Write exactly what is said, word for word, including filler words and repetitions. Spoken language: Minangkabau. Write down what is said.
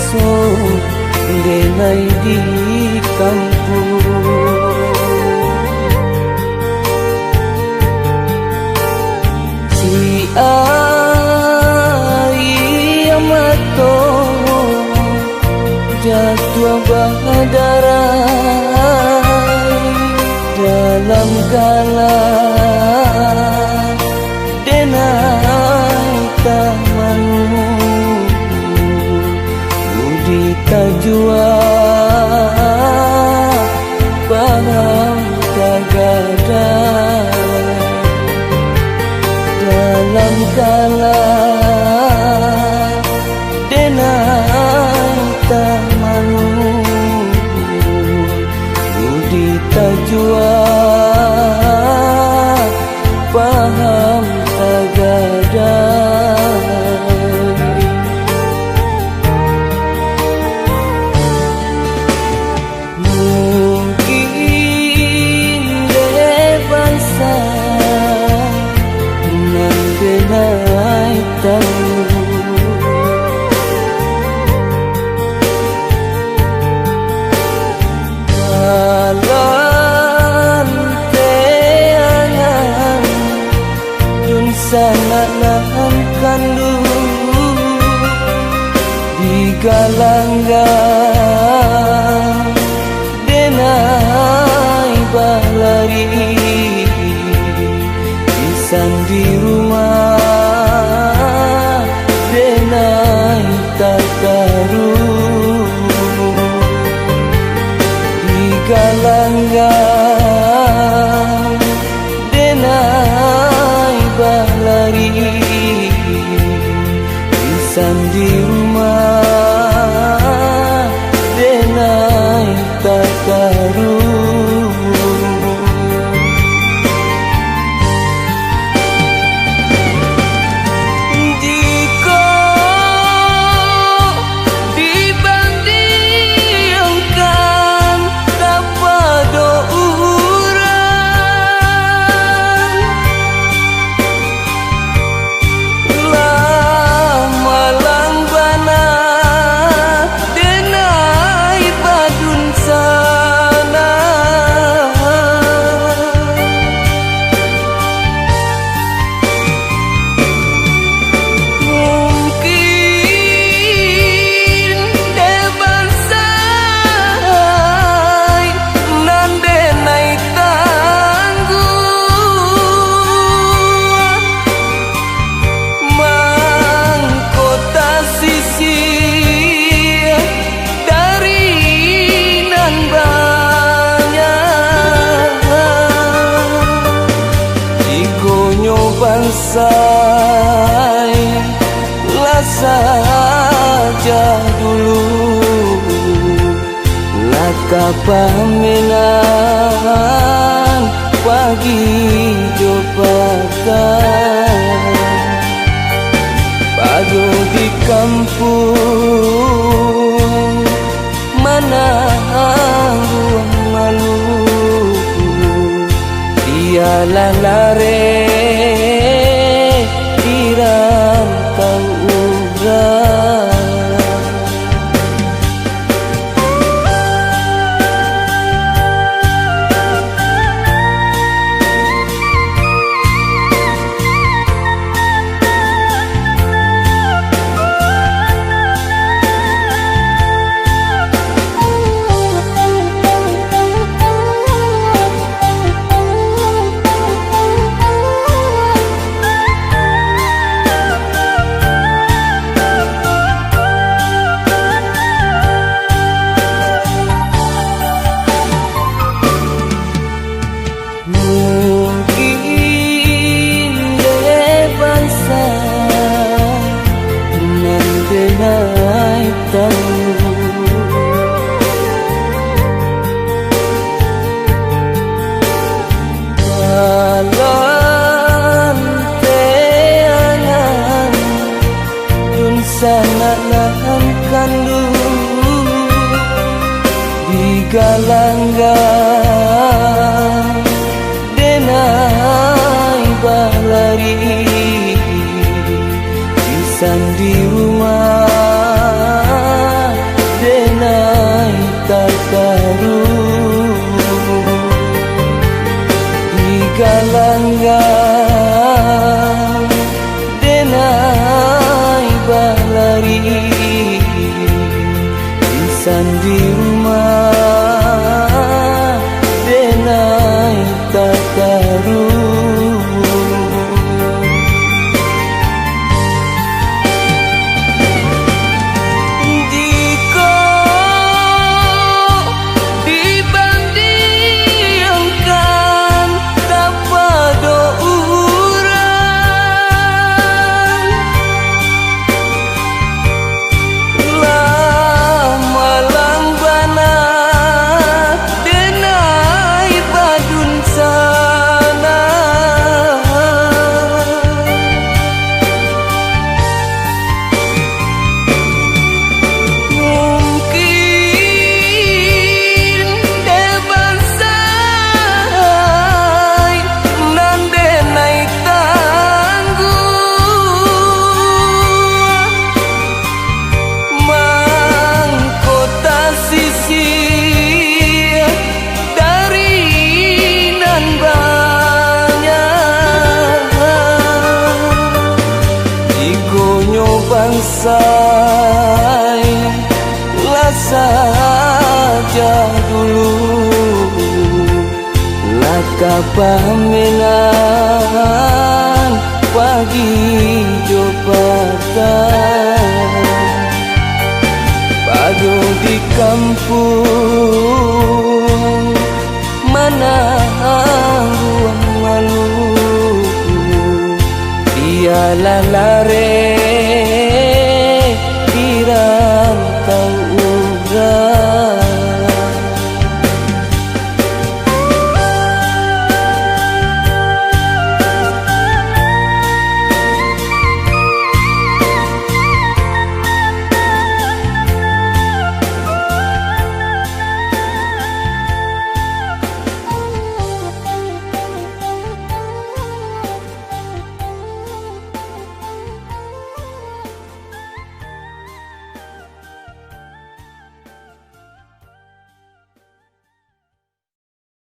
So, denai di kampuang. Si aia mato jatuah badarah dalam galak. Denai tamanu budi tajuah, paham tagadai. Dalam galak denai tamanu budi tajuah, paham tagadai. Mungkin dek bansa nan denai tahu, Alanteangan dunsanak nan kanduang, digalanggang denai balari, isan di rumah denai tataruih, digalanggang denai balari, isan di rumah denai tataruih. Jikok dibandiangkan kapado urang, lah malang bana denai badunsanak. Mungkin dek bansa nan denai tangguang, mangko tasisih dari nan banyak. Jikok nyo bansaik lah sajak dulu, lah ka pamenan pagi jo patang. Pado di kampuang manangguang malu, iyolah lareh di rantau urang. Mungkin dek bansa nan denai tahu, Alanteangan dunsanak nan kanduang, digalanggang denai balari, isan di rumah Galanggang denai balari, insan di rumah denai tataruih. Jikok dibandiangkan kapado urang, lah malang bana denai badunsanak. Mungkin dek bansaik nan denai tangguah, mangko tasisih dari nan banyak. Jikok nyo bansaik lah sajak dulu, lah ka pamenan pagi jo patang. Pado di kampuang manangguang malu, bialah lareh